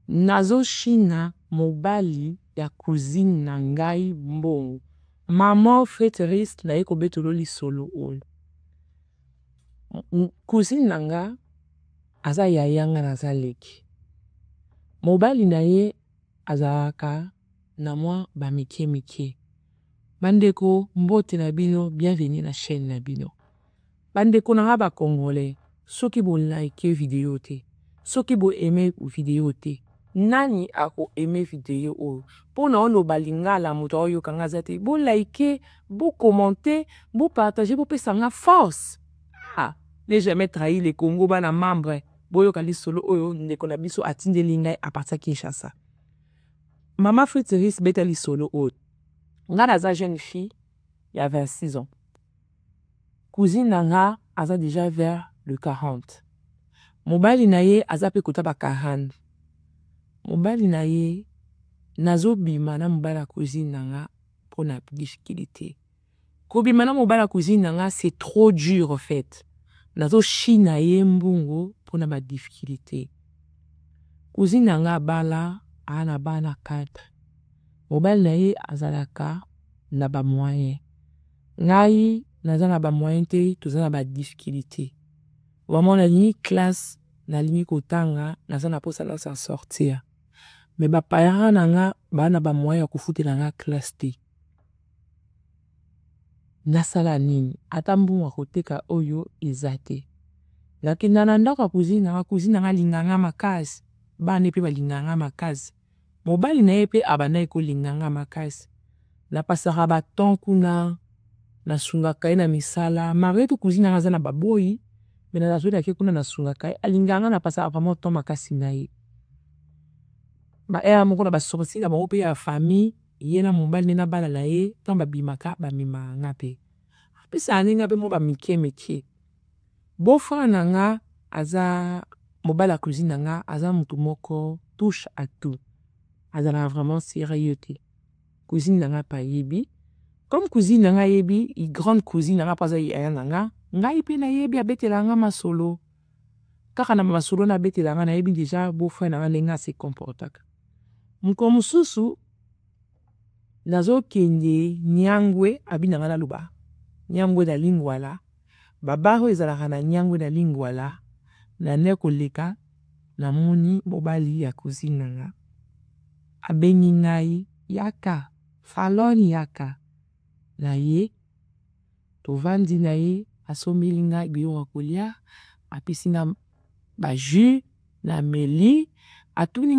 Nazoshina mobali ya cousine na ngai mbongo. Maman Frédéric, naye kobetela lisolo oyo. Cousine na nga aza yaya, nga naza leki. Mobali na ye azalaka na mwa ba mike mike. Bandeko, mbote na bino, bienvenue na chaîne na bino. Bandeko na nga ba congolais, soki bo like vidéo te, soki bo aimer vidéo te, nani ako aimer vidéo oyo? Mpona oloba lingala, moto aoyoka nga aza te. Bolike, bocommenter, bopartager, bopesa nga force. Ah, ne jamais trahi le Congo. Bana membre, boyoka lisolo oyo ndeko na biso atindeli ngai à partir ya Kinshasa. Mama Frédéric, beta lisolo oyo. Nga naza jeune fille ya 26 ans, cousine na nga aza déjà vers le 40. Mobali na ye aza mpe kota ba 40. Mobali na ye, nazobima na mobali ya cousine na nga mpona difficulté. Kobima na mobali ya cousine na nga, c'est trop dur en fait. Nazoshina ye mbongo mpona badifficulté. Cousine na nga abala, aa na bana 4. Mobali na ye azalaka na bamoyen, ngai naza na bamoyen te, toza na badifficulté vraiment. Nalingi classe, nalingi kotanga, naza na mposa na s'en sortir, mais baparent na nga baa na bamoyen ya kofutela nga classe te. Nasala nini? Ata mbongo ya koteka oyo eza te. Nakenda na ndako ya cousine na nga. Cousine na nga alingaka nga makasi, bana mpe balingaka nga makasi, mobali na ye mpe abandaki kolinga nga makasi. Napasaka batemps kuna, nasungaka ye na misala. Malgré tout, cousine na nga aza na baboyi, mais nazolaki kuna, nasungaka ye, alingaka nga, napasaka vraiment temps makasi na ye. Baheure moko na basortie na bango mpe ya famille, ye na mobali nde na bana na ye, ntango babimaka, bamemaka nga mpe, apesaka nde nga mpe mwa bamike mike. Beau-frère na nga aza mobali ya cousine na nga, aza motu moko touche à tout, azalaka vraiment sérieux te. Cousine na nga mpe ayebi. Comme cousine na nga ayebi, grande cousine na nga mpo aza yaya na nga, ngai mpe nayebi, abetelaka nga masolo. Kaka na masolo na abetelaka nga, nayebi déjà beau-frère na nga ndenge ase comportaka. Mokolo mosusu nazokende Nyangwe, abi na nga naloba Nyangwe na Lingwala, babar oyo ezalaka na Nyangwe na Lingwala. Na nde koleka, namoni mobali ya cousine na nga abengi ngai: "Yaka falone, yaka." Na ye tovandi na ye, asombeli ngai biloko ya kolia, apesi nga bajus, nameli, atuni.